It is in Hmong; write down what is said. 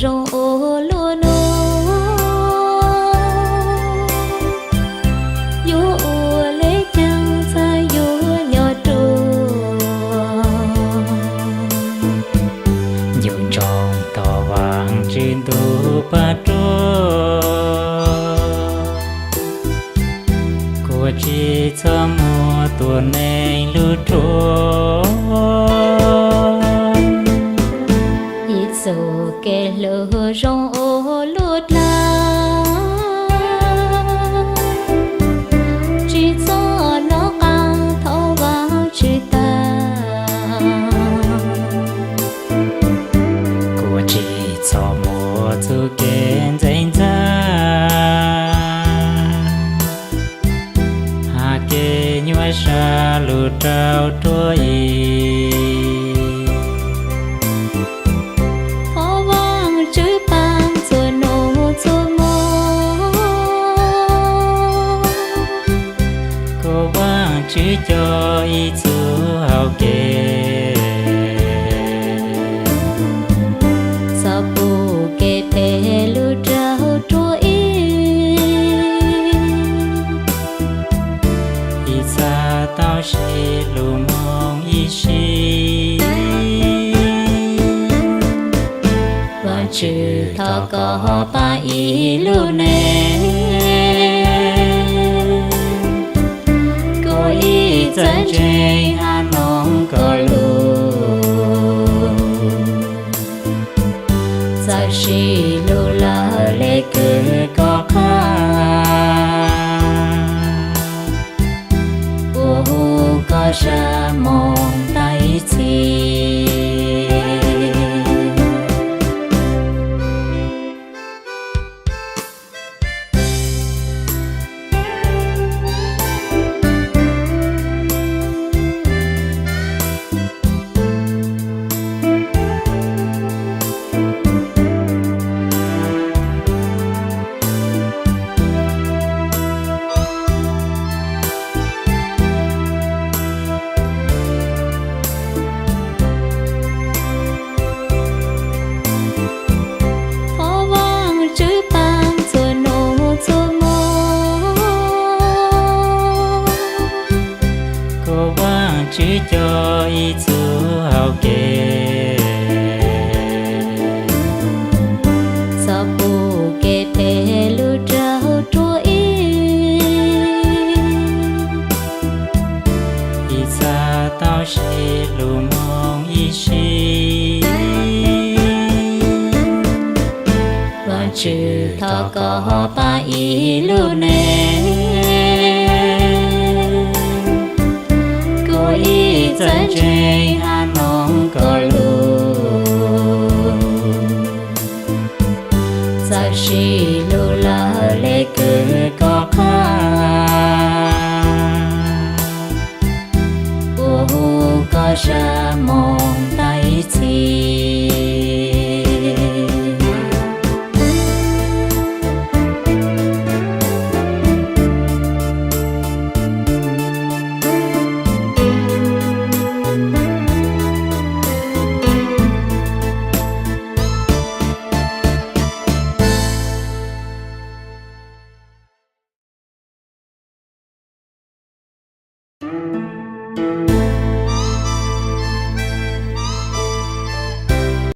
zoo ua luaj no, yuav ua le caag txhaj yuav yog ruam. Yug ntsoog thov Vaajtswv ntuj pab ruaj, kuas tsi txhob muaj tua neeg lub ruam. Ib txoj kev hlub zoo ua luaj dlaag, tsi txhob nov qaab thov Vaajtswv taag, kuas tsi txhob muaj txuj kev ntxeev ntxaaj, hab kev nyuaj sab lug raug ruam ib. Thov Vaajtswv paab txhua nub txhua mo, kuas Vaajtswv coj ib txhua hauv kev, txhob pub kev phem lug raug ruam ib. Ib txha tau sib lug moog ib si, Vaajtswv thov koj pab ib lub neej, kuas ib txawj ntseeg hab noog koj lug, txawj sib lug lawm le kws koj qha, puab hu koj sab moog taag ib txhis. Thov Vaajtswv paab txhua nub txhua mo, kuas Vaajtswv coj ib txhua hauv kev, txhob pub kev phem lug raug ruam ib. Ib txha tau sib lug moog ib si, Vaajtswv thov koj pab ib lub neej, kuas ib txawj ntseeg hab noog koj lug, txawj sib lug lawm le kws koj qha, puab hu koj sab moog